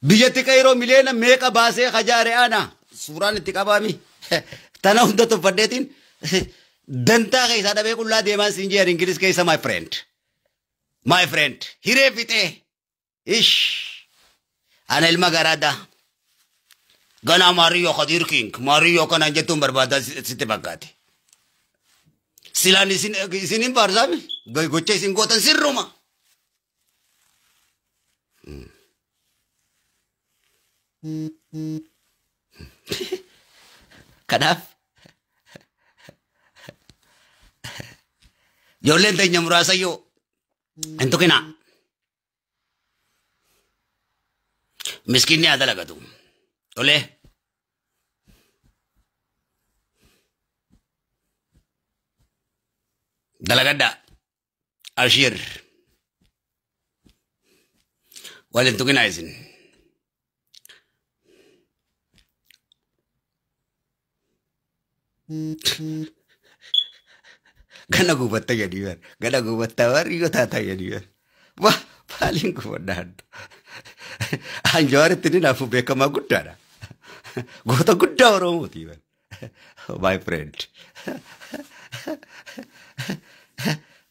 Biyyatti Kairoo miliyoona meeqa baasee hajaare ana suuraan itti qabaami. Tana hunda tuffadheetiin dantaa keessaa dhabee qullaa deemaan siin jedhan Ingiliz keessa my friend. My friend hiree fixee. Ish. Ana ilma garaadha. Ganaa Maariyyoo Khadiir King Maariyyoo kanaan jettuun barbaadaa sitti fakkaate. Silaan isin hin faarsaami gocha isin gootan sirruma. Kanaaf ijoolleen teenya muraasayyoo hin tuqinaa. Miskiinni haa dalagatu. Tolee. Dalagadhaa. Ashiir. Wal hin tuqinaa isin. Gana gubatta jedhii bar. Gana gubatta warri yoo taata jedhii bar. Wah maaliin gubadhaan. Anjawaaritti ni naafu beekamaa guddaadha. Goota guddaa Oromooti bar. My friend.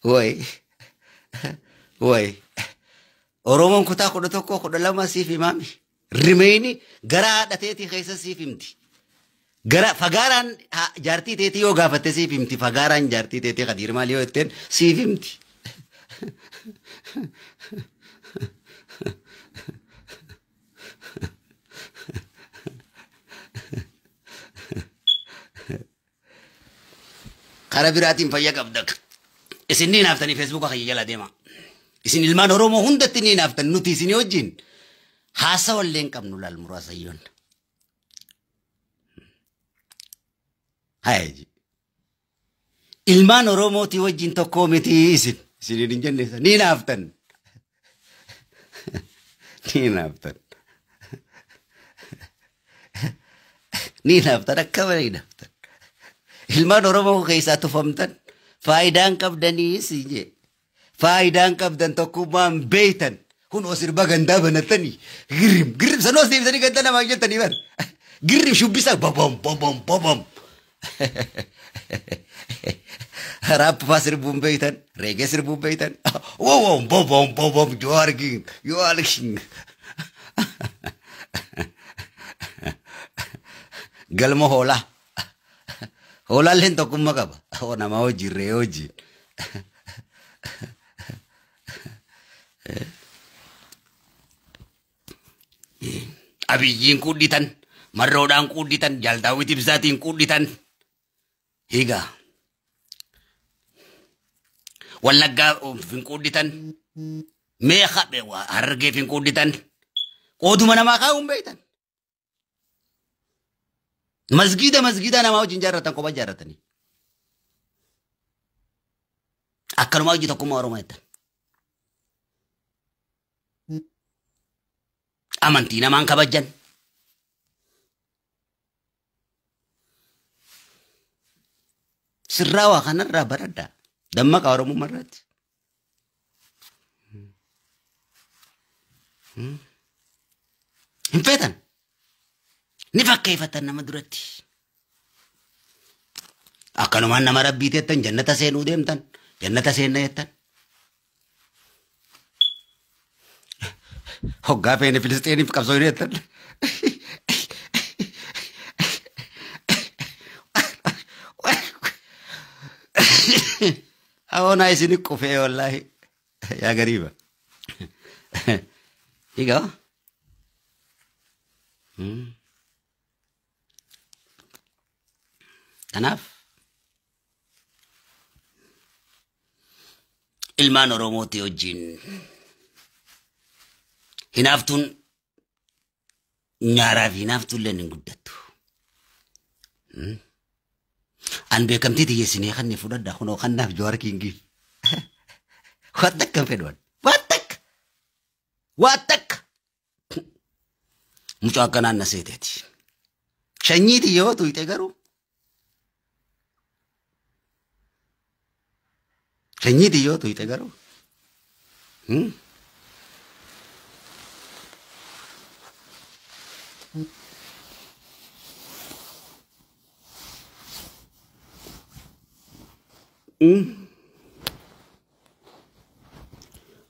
Way. Way. Oromoon kutaa 11 12 siif himaami. Rimeyni gara haadha teetii keessa siif himti. Gara fagaaraan jaartii teetii yoo gaafatte siif himti. Fagaaraan jaartii teetii Khadiir maal yoo jetteen siif himti. Karaa biraatiin fayya qabda. Isin ni naaftanii feesbuuka kiyya jala deema. Isin ilmaan Oromoo hundatti ni naaftan nuti isinii wajjin haasawa illee hin qabnu laal muraasayyoon. Hayaji. Ilmaan Oromootii wajjin tokkoo miti isin. Isiniin hin jenne ni naaftan. Ni naaftan. Ni naaftan akka malee naaftan. Ilmaan Oromoo keessaa tufamtan faayidaan qabdanii si jee. Faayidaan qabdan tokkummaan beeytan. Kun sirba gandaa banatanii girrim girrim sanoos deebisanii ganda namaa jettanii bar. Girrim shubbisa babam babam babam. Raappaa sirbuun beeytan, reegee sirbuun beeytan. Wowom babam babam Jawaar King, Jawaar King. Galma hoolaa. Hoolaalleen tokkummaa qaba. Namaa wajjin re'ee wajjin. Abiyyiin quudhitan, marroodhaan quudhitan, jaaldaawwit ibsaatiin quudhitan. Hiigaa. Wallaggaa hin quudhitan. Meeqa Harargeef hin quudhitan. Qooduma namaa kaa'uun beektan. Masgiida masgiida namaa wajjin jaarratan kophaa jaarratanii. Akkanumaa hojii tokkummaa Oromoo jettan. Amantii namaan kabajan. Sirraa waa kanarraa baradhaa. Dammaqa Oromummaa irratti. Hin feetan. Ni fakkeeffatan nama duratti. Akkanumaan nama rabbii jettan jannata seenuu deemtan. Jannata seenna jettan. Hoggaa feene Filistiiniif qabsoo jettan. Awonaa isin qufee wallaahi. Yaa gariiba. Egaa. Kanaaf ilmaan Oromootii wajjin hinaaftuun nyaaraa fi hinaaftuun illee hin guddattu. An beekamtii xiyyeessinee kan fudhadha kunoo kannaaf Jawaar Kingiif. Waan takka hin fedhu. Waan takka. Waan takka. Mucaa akkanaan na seeteeti. Sanyii xiyyoo tuyxe garuu. Sanyii xiyyoo tuyxe garuu.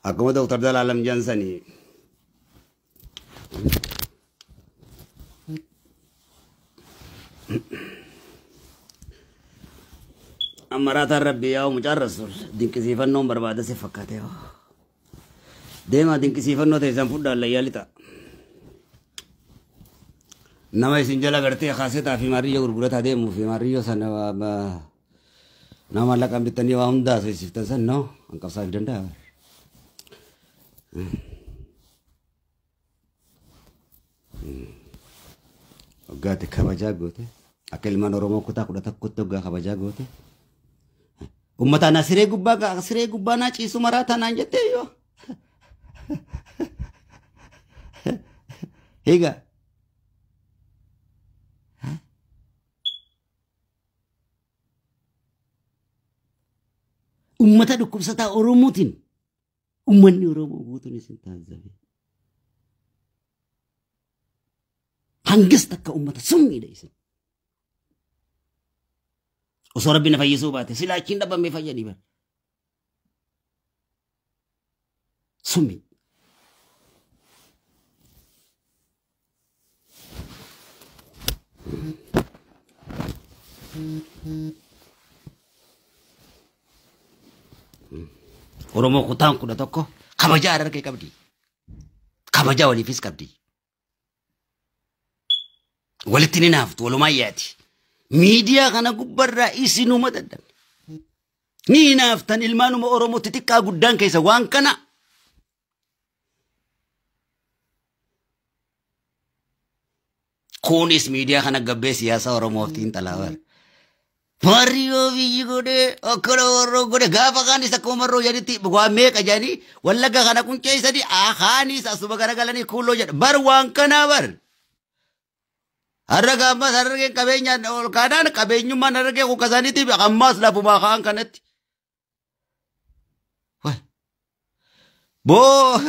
Akkuma Dooktar Zalaalam Jaansanii. Amaraataan rabbii yaa'u mucaan rasuul dinqisiifannoon barbaada si fakkaatee. Deemaa dinqisiifannoo teessan fudhaa allayyaa lixa. Nama isin jala gartee kaasetaa fi maariyyoo gurgurataa deemuu fi maariyyoo sana nama maallaqaan bittanii waa hundaa haasofsiiftan san noo hanqabsaaf danda'a. Waggaatti kabajaa goote akka ilmaan Oromoo kutaa 11tti waggaa kabajaa goote. Uummata na siree gubbaa naa ciisu maraa taanaan jettee yoo. Egaa. Uummata dhukkubsataa Oromootiin uummanni Oromoo guutuun isin taazzabe. Hangas takka uummata summiidha isin. Osoo rabbi na fayyisuu baate silaa achiin dhabamee fayyanii bara. Summi. Oromoo kutaan 11 kabajaa Harargee qabdi. Kabajaa waliifis qabdi. Walitti ni naaftu walumaa yaati. Miidiyaa kana gubbarraa isinuma dadhabne. Ni naaftan ilmaanuma Oromoo xixiqqaa guddaan keessa waan kana. Kunis miidiyaa kana gabbee siyaasa Oromoof xiinxalaa bara. Maariyoo biyyi godhee akkana warroo godhe gaafa kaanis akkuma marroo jedhanitti waa meeqa jedhanii wallagga kana qunceessanii kaanis asuma garagalanii kuuloo jedha bar waan kanaa bar. Har'a gaammas harargeen qabeenyaan ol kaanaan qabeenyummaan harargee kukasaaniitiif ammaas lafumaa kaan kanatti. Boo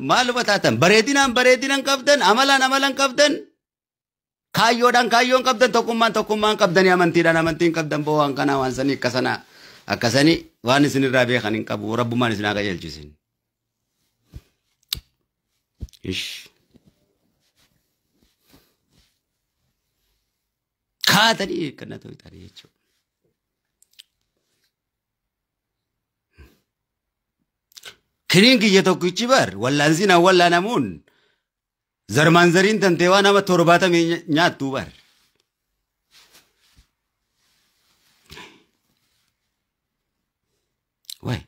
maaluma taatan bareedinaan bareedinan qabdan amalaan amalan qabdan. Kaayyoodhaan kaayyoon qabdan tokkummaan tokkummaan qabdanii amantiidhaan amantiin qabdan boo waan kanaa waan sanii akkasana akkasanii waan isinirraa beekan hin qabu rabbumaan isin haa qajeelchisin. Kaatanii kana ta'uu jechuudha. Kiniin kiyya tokkichi bar wallaansiin awwallaanamuun zarmaan zariin tantee waan nama 70 nyaattuu bar. Wayi.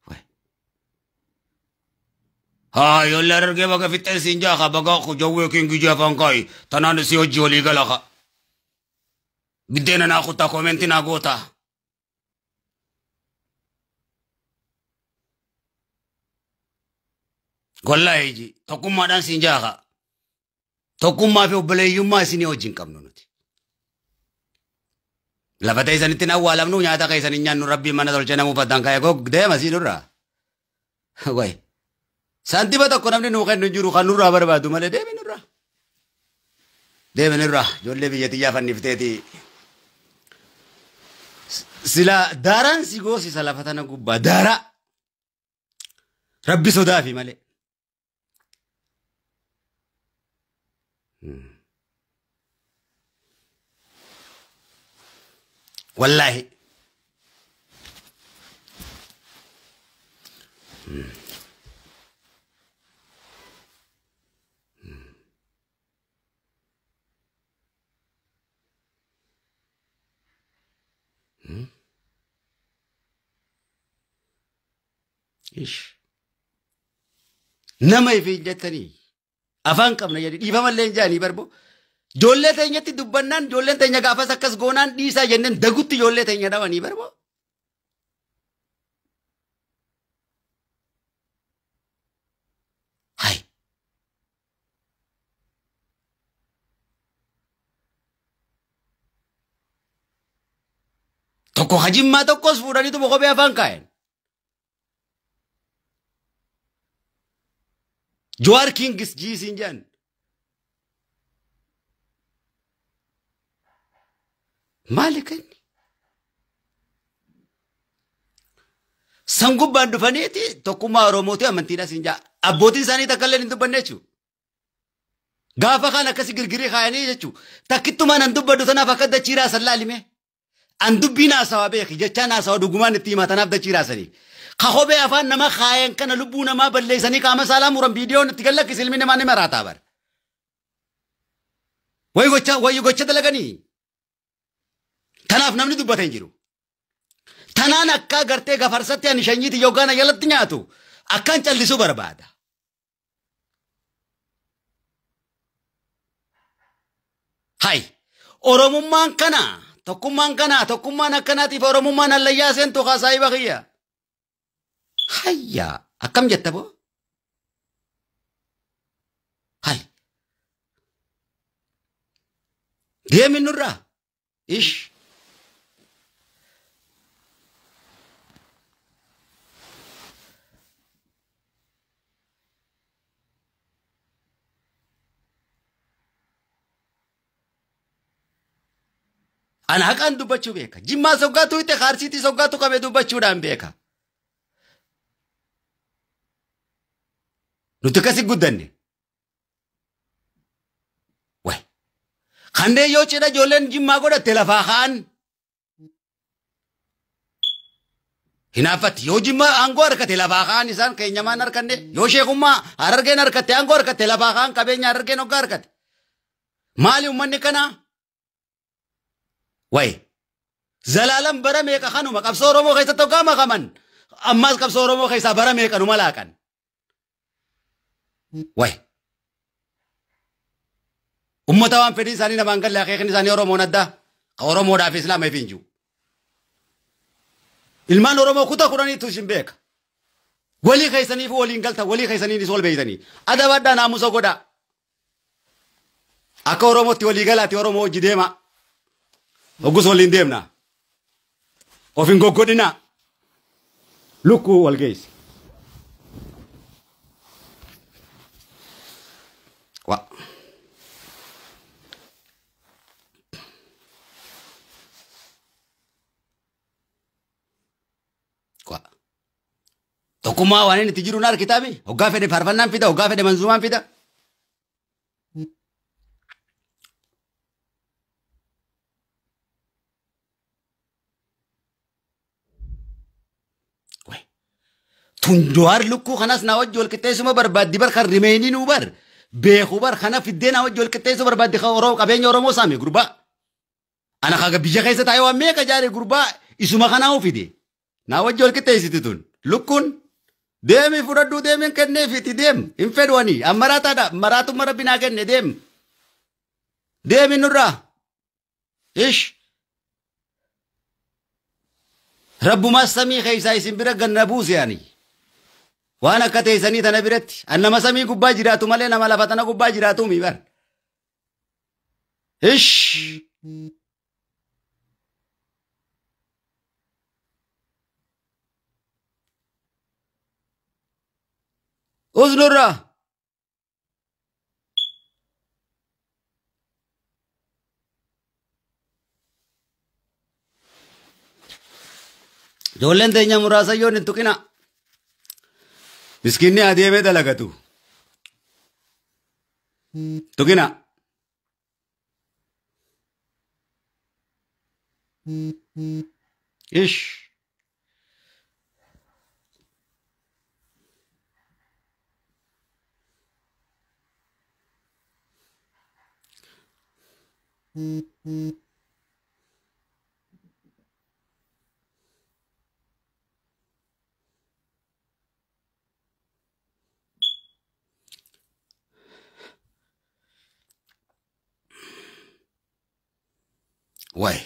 Wayi. Haa yoollee Harargee baga fixeen siin jaaha baga jawwee kiin afaan kaayi tanaan si hojii walii gala. Biddeena naa kutaa koomentii naa goota. Wallaahi tokkummaadhaan siin jaaha. Tokkummaa fi obboleeyyummaa isinii wajjin qabnu nuti. Lafa teessanitti hin awwaalamnu nyaata keessan hin nyaannu rabbiin mana tolchee nama uffataan kaa'ee gog deema sii nurraa. Wayi. Saantima tokko namni nuu kennu hin jiru kan nurraa barbaadu malee deemi nurraa. Deemi nurraa ijoollee biyya xiyyaa fannifteeti. Sila daaraan si goosisa lafa tana gubbaa daaraa. Rabbi sodaafi malee. Wallaahi. Ish. Nama ifi jettanii afaan qabna jedhi dhiifamallee hin jaanii barbo. Ijoollee teenyatti dubbannaan ijoolleen teenya gaafas akkas goonaan dhiisaa jenneen dagutti ijoollee teenya dhabanii barbo. Hai. Tokko hajimmaa tokkos fuudhaniitu kophee afaan kaa'en. Jawaar Kingis jii siin jedhan. Maali kanni? San gubbaan dhufaniiti tokkummaa Oromooti amantiidha siin jaa. Abbootiin isaanii takka illee hin dubbanne jechuudha. Gaafa kaan akkasi girgirii kaayanii jechuudha. Takkittumaan an dubbadhu tanaaf akka dachii raasan laalime. An dubbiin haasawaa beeki jechaan haasawaa dhugumaan itti himaa tanaaf dachii raasanii. Ka kophee afaan nama kaayan kana lubbuu namaa balleessanii qaama saalaa muran viidiyoon itti gallakkisi ilmi namaa ni maraataa bara. Wayi gocha dalaganii. Tanaaf namni dubbate hin jiru. Tanaan akka agartee gafarsatti ani shanyiiti yookaan jalatti nyaatu akkaan callisuu barbaada. Hai, Oromummaan kana, tokkummaan kana, tokkummaan akkanaatiif Oromummaan hallayyaa seentu saahiba kiyya. Hayya, akkam jetta boo? Hai. Deemi nurraa. Ish. Ana haqaan dubbachuu beeka. Jimmaa soggaatu itti Harsiitii soggaatu qabee dubbachuudhaan beeka. Nuti akkasi guddanne. Wayi. Kanneen yoo cidha ijoolleen jimmaa godhatte lafaa ka'an. Hinaaffatti yoo jimmaa aangoo harkate lafaa ka'an isaan keenyamaan harkanne yoo sheekummaa harargeen harkatte aangoo harkatte lafaa ka'an qabeenya harargeen hoggaa harkate. Maali uummanni kanaa? Wayi. Zalaalam bara meeqa kanuma qabsoo Oromoo keessatti hoggaa makaman ammas qabsoo Oromoo keessaa bara meeqa numa laaqan. Wayi. Uummata waan fedhii isaanii namaan galle akeekni isaanii Oromoon addaa ka Oromoodhaaf Islaama hin jiru. Ilmaan Oromoo kutaa kudhaniitu isin beeka. Walii keessaniif waliin galta walii keessaniinis wal beektanii. Adabadhaa naamusa godhaa. Akka Oromootti walii galaati Oromoo hojii deema. Hoggus waliin deemna. Of hin goggodhinaa. Lukkuu wal geessi. Wa. Wa. Tokkummaa waan inni itti jiru na argitaami. Hoggaa fedhe faarfannaan fida, hoggaa fedhe manzuumaan fida. Tun Jawaar lukkuu kanas na wajji wal qixxeessuma barbaaddi bar kan rimeenii nuu bar beeku bar kana fiddee na wajji wal qixxeessuu barbaaddi qabeenya Oromoo saame gurbaa. Ana kaga biyya keessa taa'ee waan meeqa jaare gurbaa isuma kanaa fide. Na wajji wal qixxeessiti tun lukkuun deemi fudhadhuu deemiin kenneefiti deem hin fedhuwani ammaraataadha maraatumma rabbi naa kenne deem. Deemi nurraa. Ish. Rabbumaa samii keessaa isin bira ganna buuse ani. Waan akka teessanii tana biratti an nama samii gubbaa jiraatu malee nama lafa tana gubbaa jiraatu mi bar. Ish. Uznurraa. Ijoolleen teenya muraasa yoon hin tuqina. Miskiinni adeemee dalagatu. Tuqina. Ish. Wayi.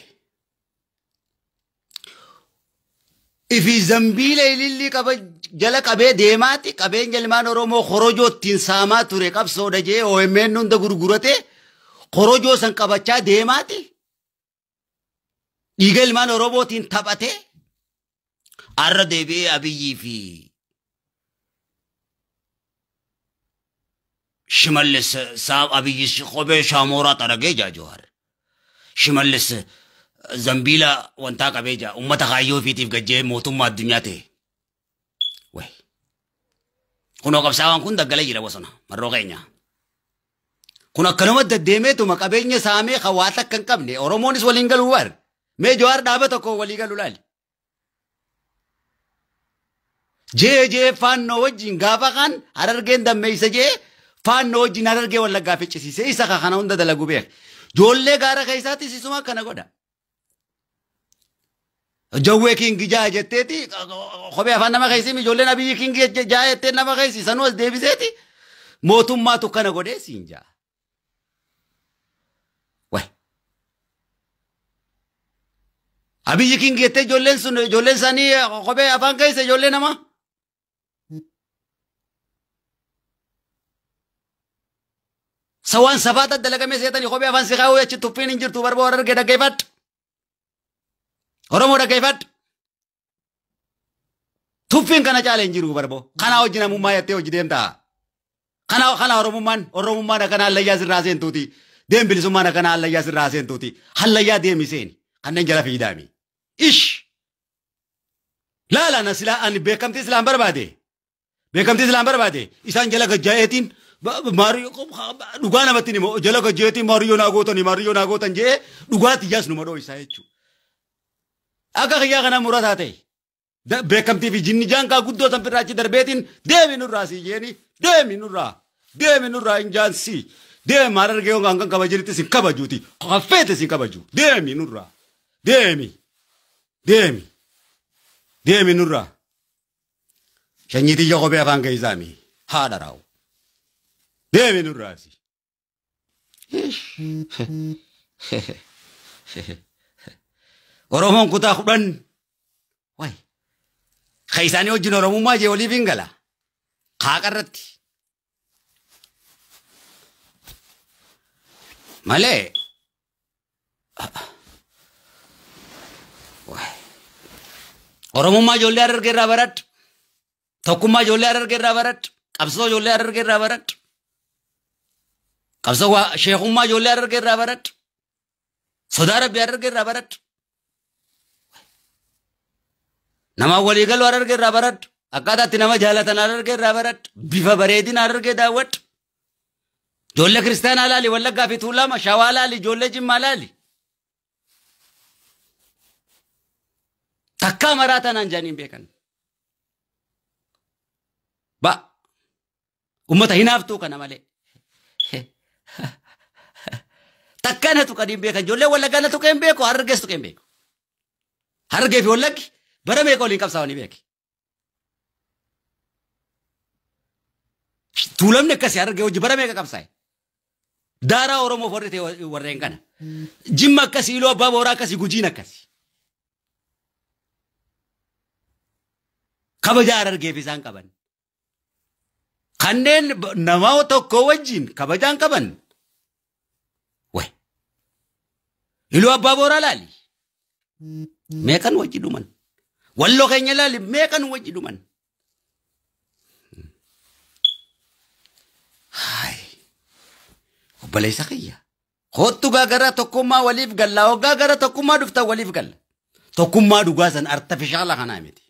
Ifi zambiila ilillii qaba jala qabee deemaati qabeenya ilmaan Oromoo korojoo ittiin saamaa ture qabsoodha jee OMN hunda gurgurate korojoo san qabachaa deemaati. Dhiiga ilmaan Oromootiin taphate arra deebi'ee Abiyyii fi Shimallis saab Abiyyi kophee shaamoraa xaragee jaa Jawaar. Shimallis zambiila wantaa qabee jaa uummata kaayyoo ofiitiif gajjee mootummaa addunyaa ta'e. Wayi. Kunoo qabsaawaan kun daggala jira bosona marroo keenya. Kun akkanuma deddeemeetuma qabeenya saamee hawaasa akka hin qabne Oromoonis waliin galuu bar. Mee Jawaar dhaaba tokko walii galu laali. Jee jee faannoo wajjin gaafa kan Harargeen dammeessa jee faannoo wajjin Harargee Wallaggaa ficcisiisee isa kana hunda dalagu beek. Ijoollee gaara keessaattis isuma akkana godha. Jawwee kingi jaa jetteeti kophee afaan nama keessi ijoolleen Abiyyi kingi jaa jettee nama keessi sanuu as deebiseeti mootummaatu kana godhee siin jaa. Wayi. Abiyyi kingi jettee ijoolleen sun ijoolleen isaanii kophee afaan keessa ijoollee namaa. Sawaan sabaata dalagamee seetanii kophee afaan si kaa'uu achi tuffiin hin jirtu barbaa Harargee dhaggeeffadhu. Oromoo dhaggeeffadhu. Tuffiin kana caala hin jiru barboo. Kanaa hojii namummaa jettee hojii deemtaa. Kana Oromummaan akkana hallayyaa sirraa seentuuti. Deem bilisummaan akkana hallayyaa sirraa seentuuti. Hallayyaa deemi seeni. Kanneen jala fiidaami. Ish! Laala na silaa ani beekamtii silaan barbaade. Beekamtii silaan barbaade. Isaan jala gajjaa'eetiin dhugaa namatti himu jala gajjaa'eetiin maariyyoo naa gootanii maariyyoo naa gootan jee dhugaatti iyyaas numa dhoo'isaa jechuudha. Akka kiyyaa kana murataa ta'e beekamtii fi jinni jaankaa guddoo san firraa achi darbeetiin deemi nurraa si jeeni deemi nurraa hin jaansi deemi Harargee hanga kan kabajanitti sin kabajuuti hafeete sin kabaju deemi nurraa deemi deemi deemi nurraa shanyiitiyya kophee afaan keessaami haadha raa'u deemi nurraa si. Oromoon kutaa 10 wayi keessaanii wajjin Oromummaa jee waliif hin gala haaqa irratti malee Oromummaa ijoollee Harargee irraa baradhu, tokkummaa ijoollee Harargee irraa baradhu, qabsoo ijoollee Harargee irraa baradhu, qabsoo sheekummaa ijoollee Harargee irraa baradhu, sodaa Rabbii Harargee irraa baradhu. Nama walii galuu Harargee irraa baradhu, akkaataa itti nama jaalatan Harargee irraa baradhu, bifa bareedina Harargee daawwadhu. Ijoollee kiristaanaa laali, Wallaggaa fi Tuulama, Shawaa laali, ijoollee Jimmaa laali. Takkaa maraa tanaan jaaniin beekan. Ba ummata hinaaftuu kana malee. Takkaa na tuqanii hin beekan. Ijoollee Wallaggaa na tuqee hin beeku, Harargees tuqee hin beeku. Harargee fi Wallaggi bara meeqa waliin qabsaa'anii beeki. Tuulamni akkasii Harargee hojii bara meeqa qabsaa'e. Daaraa Oromoof warri ta'e warreen kana. Jimma akkasii, Iluu Abbaa Booraa akkasii, Gujiin akkasii. Kabajaa Harargeef isaan qaban. Kanneen nama tokko wajjin kabajaan qaban. Wayi. Iluu Abbaa Booraa laali. Meeqan wajji dhuman. Walloo keenya laali meeqan wajji dhuman. Hayi. Obboleessa kiyya. Kottu gaagara tokkummaa waliif galla. Hoggaa gara tokkummaa dhuftan waliif galla. Tokkummaa dhugaa san artifishaala kanaa miti.